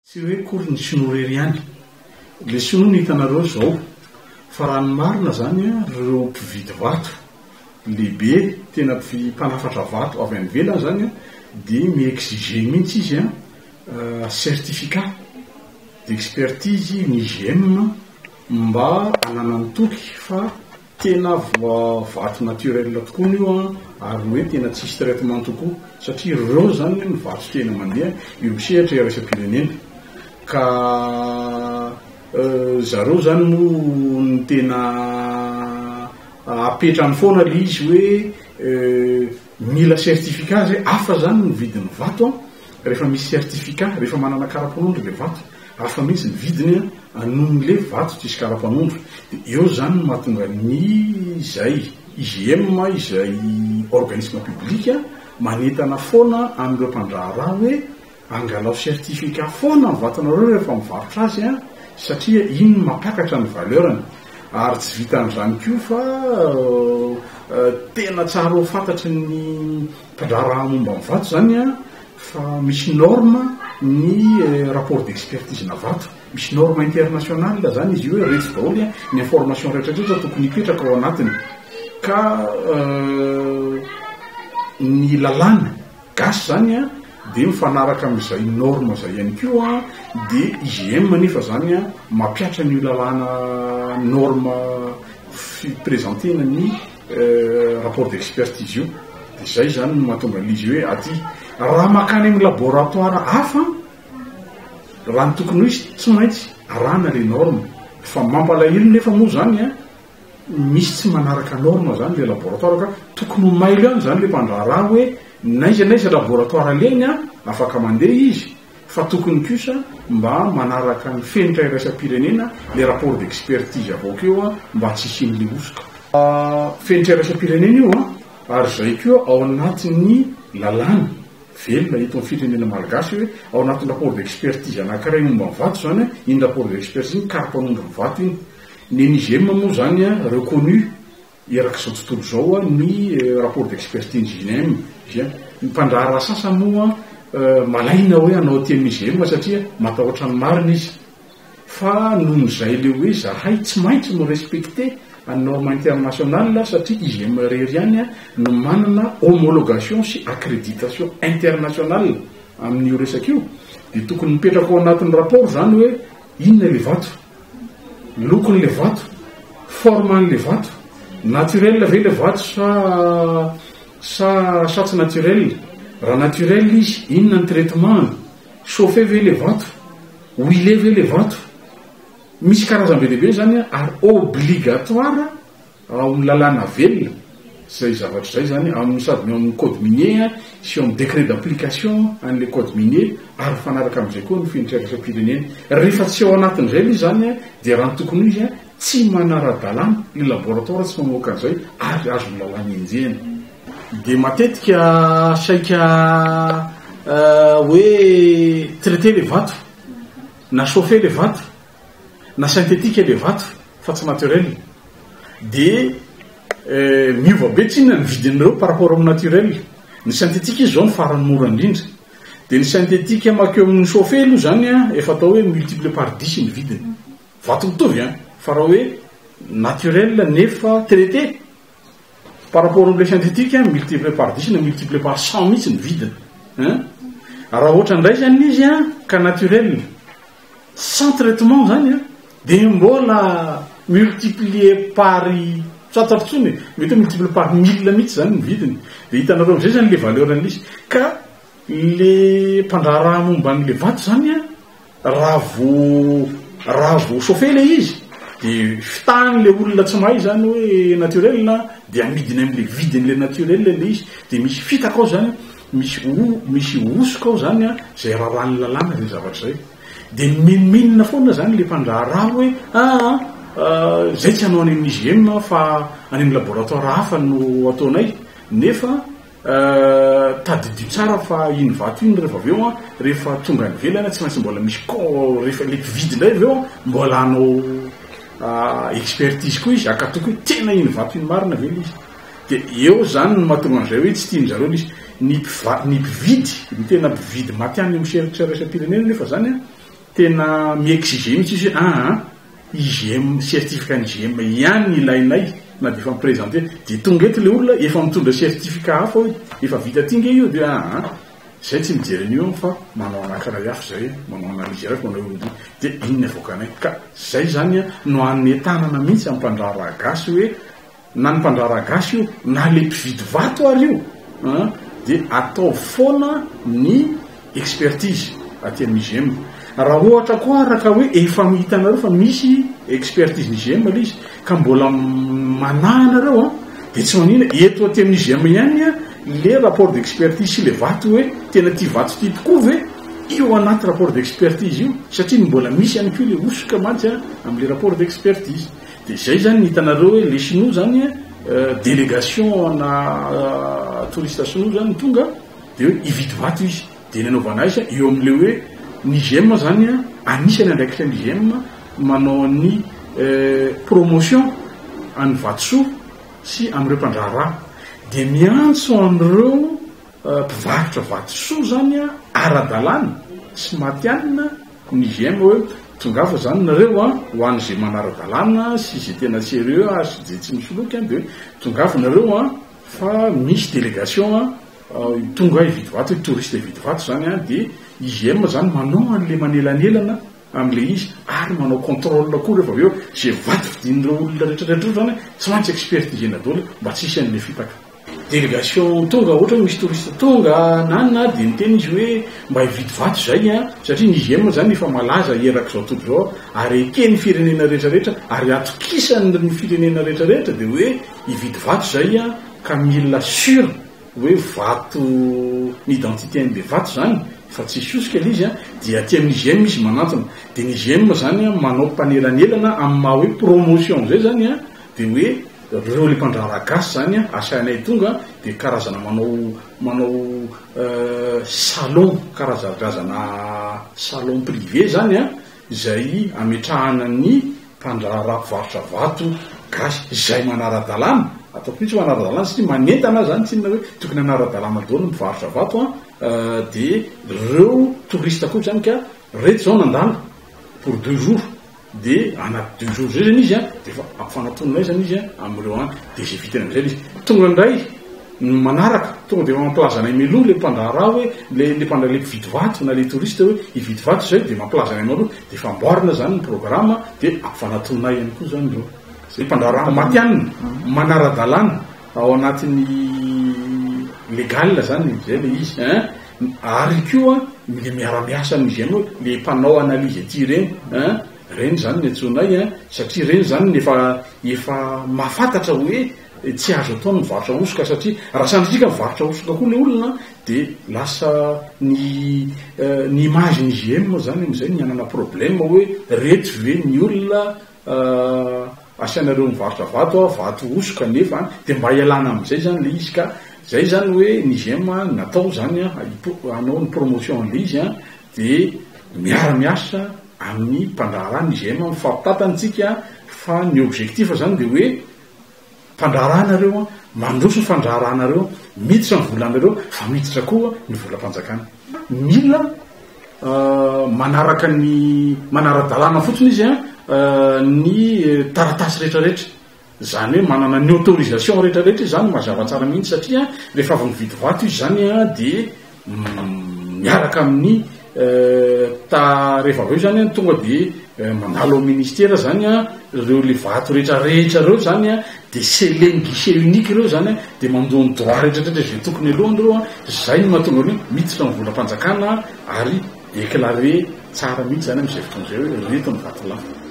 Tsy hoe akory ny sinoa irery ihany. Ilay sinoa no hitanareo izao. Fa raha ny marina izany ireo mpividy vato lehibe, tena mpanafatra vato avy any ivelany izany dia mi-exiger mihitsy izy certificat d'expertise ny IGM mba hananany toky fa Tena voa vato naturel tokoa io an, ary ny hoe tena tsisy traitement tokoa, satria ireo zany ny vato tena mandeha eo amin'ny sehatra iraisam-pirenena, ka zareo zany moa no tena apetrany foana le izy hoe mila certificat zay, hafa zany ny vidin'ny vato an, rehefa misy certificat, rehefa manana kara-panondro le vato. Hafa mihitsy ny vidiny an noho le vato tsisy karapanondro. De eo zany no mahatonga ny izay IGM izay organisme public manentana foana an'ireo mpandraharaha hoe angalao certificat foana ny vatonareo rehefa mivarotra azy an satria iny no mampakatra ny valeur-ny. Ary tsy vitan'izany koa fa tena tsara ho fantatry ny mpandraharaha momba ny vato zany an Fa misy norme ny rapport d'expertise-na vato, misy norme internationale zany izy io hoe reto daholo ny information rehetrarehetra tokony hipetraka ao anatiny. Ka ny lalàna gasy zany an dia mifanaraka amin'izay norme izay ihany koa dia IGM anefa zany an mampiatra an'io lalàna norme fi-presenter-na ny rapport d'expertise io, de zay zany no mahatonga an'izy hoe aty raha makany amin'ny laboratoire hafa raha ny tokony ho izy tsy maintsy arahana le norme, fa mampalahelo nefa moa zany an misy tsy manaraka norme zany le laboratoire ka tokony ho mailo ihany zany le mpandraharaha hoe n'aiza n'aiza laboratoire alehany an afaka mandeha izy Fa tokony kosa mba manaraka ny fenitra iraisam-pirenena le rapport d'expertise avoaka eo mba tsy hisian'le hosoka. Fenitra iraisam-pirenena io ary izay koa ao anatin'ny lalàna velona eto amin'ny firenena malagasy hoe ao anatin'ny rapport d'expertise anankiray momba ny vato izany, iny rapport d'expertise iny kara-panondro ny vato iny. Ny NIGM moa izany reconnu Erak'izao tontolo izao ny rapport d'expertise IGM. Ny mpandraharaha sasany moa malaina hoe hanao aty amin'ny IGM satria matahotra ny marina izy. Fa nohon'izay le hoe zahay tsy maintsy mi-respecter ny norme internationale satria IGM irery ihany no manana homologation sy accréditation internationale amin'io resaka io dia tokony mipetraka ao anatin'ny rapport izany hoe inona le vato. Lokon'le vato, forme an'le vato, naturel ve le vato sa sa sa tsy naturel, raha naturel izy inona ny traitement-ny, chauffé ve le vato, huilé ve le vato, misy karazany be dia be zany ary obligatoire Ao amin'ny lalàna velona izay zavatra izay izany, amin'ny sady ny ao amin'ny code minier sy eo amin'ny décret d'application an'ilay code minier ary mifanaraka amin'izay koa ny fenitra iraisam-pirenena. Rehefa tsy ao anatin'izay ilay izy izany dia raha ny tokony ho izy tsy manara-dalàna ilay laboratoire tsy mamoaka an'izay ary azon'ny lalàna enjehina. Dia matetika saika hoe traité ilay vato na chauffé ilay vato na synthétique ilay vato fa tsy naturel dia miova be tsinona ny vidin'ireo par rapport amin'ny naturel. Ny synthétique izy izao no farany mora indrindra. Dia ny synthétique makeo amin'ny chauffé aloha izany an, efa atao hoe multiplié par dix ny vidiny. Vato mitovy an, fa raha hoe naturel nefa traité par rapport amin'ilay synthétique multiplié par dix na multiplié par cent mihitsy ny vidiny. Hein? Raha ohatra indray izany izy an, ka naturel Sans traitement zany an, dia mbola multiplier par tsy fantatro intsony e, mety hoe multiplier par mille mihitsy zany ny vidiny, dia hitanareo amizay zany le valeur an'ilay izy, ka le mpandraharaha momba an'le vato zany an, raha vao raha vao chauffer le izy dia fitahan'le olona tsy mahay zany hoe naturel an, dia amidiny am'le vidin'le naturel le izy, dia misy fitaka ao zany. Misy o, misy hosoka ao zany an, zay raràn'ny lalàna zay zavatra zay. Dia mimenomenona foana zany le mpandraharaha hoe aa zay tsy hanao any amin'ny IGM fa any amin'ny laboratoire hafa no ataonay. Nefa tadidio tsara fa iny vato iny rehefa avy eo an, rehefa tonga any ivelany tsy maintsy mbola misy co, rehefa le mpividy indray avy eo an, mbola hanao expertise koa izy hakatoko hoe tena iny vato iny marina ve le izy. Dia eo izany no mahatonga an'izay hoe tsy tian-dry zareo ilay izy. Ny mpiva- ny mpividy, ny tena mpividy matihanina eo amin'ny sehatra iraisam-pirenena nefa izany an, tena mi-exiger mihitsy izy hoe aa IGM, certificat ny IGM ihany ny ilainay na dia efa mi-presenter dia tonga eto ilay olona efa mitondra certificat hafa hoe efa vita aty nge io dia aa zay tsy mijery an'io fa manao anankiray hafa zay, manao analyse iray fa manao io dia iny ny avoakanay ka zay zany no anentanana mihitsy amin'ny mpandraharaha gasy hoe Na ny mpandraharaha gasy io na le mpividy vato ary io an dia ataovy foana ny expertise aty amin'ny IGM. Raha ohatra koa ary ka hoe efa hitanareo fa misy expertise ny IGM le izy ka mbola manahy anareo an dia tsy maninona eto aty amin'ny IGM ihany an le rapport d'expertise sy le vato hoe tena ity vato ity tokoa ve io anaty rapport d'expertise io satria mbola misy ihany koa le hosoka mantsy an amin'le rapport d'expertise. Dia izay izany ny hitanareo hoe le sinoa izany délégation ana touriste sinoa izany tonga dia hoe hividy vato izy. Dia ny anaovana azy eo amin'ilay hoe ny IGM izany anisan'ny andraikitra ny IGM manao ny promotion an'ny vatosoa sy amin'ireo mpandraharaha. Dia miantso an'ireo Mpivarotra vatosoa zany ara-dalàna sy matihanina ny IGM hoe tongava zany nareo an, ho an'izay manara-dalàna sy izay tena sérieux ary sy izay tsy misoloky an, dia hoe tongava nareo an fa misy délégation an tonga hividy vato, touriste hividy vato zany an, dia IGM zany manao an'ilay manelanelana amin'ilay izy ary manao contrôle koa rehefa avy eo, izay vato vidian'ireo olona rehetra rehetra ireo zany tsy maintsy expertiser-na daholo mba tsy hisy an'ilay fitaka. Délégation tonga, ohatra hoe misy touriste tonga nanina dia niteny izy hoe mba hividy vato izay an, satria ny IGM izany efa malaza erak'izao tontolo izao ary eken'ny firenena rehetra rehetra ary atokisan'ny firenena rehetra rehetra dia hoe hividy vato izay an, ka mila sûr hoe vato ny identité an'ilay vato izany fa tsy hisosoka ilay izy an, dia aty amin'ny IGM izy manantona, dia ny IGM izany an manao mpanelanelana amin'ny maha hoe promotion izay izany an, Dia hoe reo le mpandraharaha gasy zany an, asainay tonga dia karazana manao manao salon karazakazana salon privé zany an, izay ametrahana ny mpandraharaha mpivarotra vato gasy izay manara-dalàna, ataoko mihitsy hoe manara-dalàna satria manentana aho zany tsinona hoe tokony hanara-dalàna daholo ny mpivarotra vato an, dia reo touriste koa zany ka reto zao nandalo pour deux jours. Dia anaty deux jours zay zany izy an, dia efa ampifanatoninay zany izy an, amin'ireo any, dia izay vitany amin'izay ilay izy. Tonga indray ny manaraka, tonga dia efa mampilaza anay mialoha ilay mpandraharaha hoe, ilay ilay mpandra- ilay mpividy vato na ilay touriste hoe hividy vato izay, dia mampilaza anay mialoha, dia efa amboarina zany ny programme, dia ampifanatoninay ihany koa zany ireo. Izay mpandraharaha matihanina, manara-dalàna, ao anatin'ny légal zany izay ilay izy ein, ary koa le miara-miasa amin'izy ihany hoe le mpanao analyse aty ireny ein, ireny zany ny antsoinay ein, satria ireny zany ny efa efa mahafantatra hoe tsy azo atao ny mivarotra hosoka satria raha sanatria ka mivarotra hosoka koa le olona de lasa ny ny image ny IGM zany amin'izay ny hanana problème hoe reto ve ny olona Asianareo mivarotra vato aho, vato hosoka nefa an, dia mba hialana amin'izay izany ilay izy ka, izay izany hoe ny IGM natao izany hanao ny promotion an'ilay izy an, dia miara-miasa amin'ny mpandraharaha ny IGM, mifampitantana isika fa ny objectif izany dia hoe mpandraharaha nareo an, mandroso ny fandraharahanareo, miditra ny volanareo fa miditra koa ny volam-panjakana. Mila manaraka ny manara-dalàna fotsiny izy an, ny taratasy rehetra rehetra, izany hoe manana ny autorisation rehetra rehetra izy izany mazava tsara mihitsy satria rehefa avy mividy vato izy izany an dia miaraka amin'ny ta rehefa avy eo izany an tonga dia mandalo ao ministera izany an ireo le vato rehetra rehetra ireo izany an dia scellé ny guichet unique ireo izany an dia mandoa ny droit rehetra rehetra izay tokony aloha ireo an, izay no mahatonga ny hoe miditra ny volam-panjakana ary déclaré tsara mihitsy izany amin'izay fotoana izay hoe ireto ny vato lafo.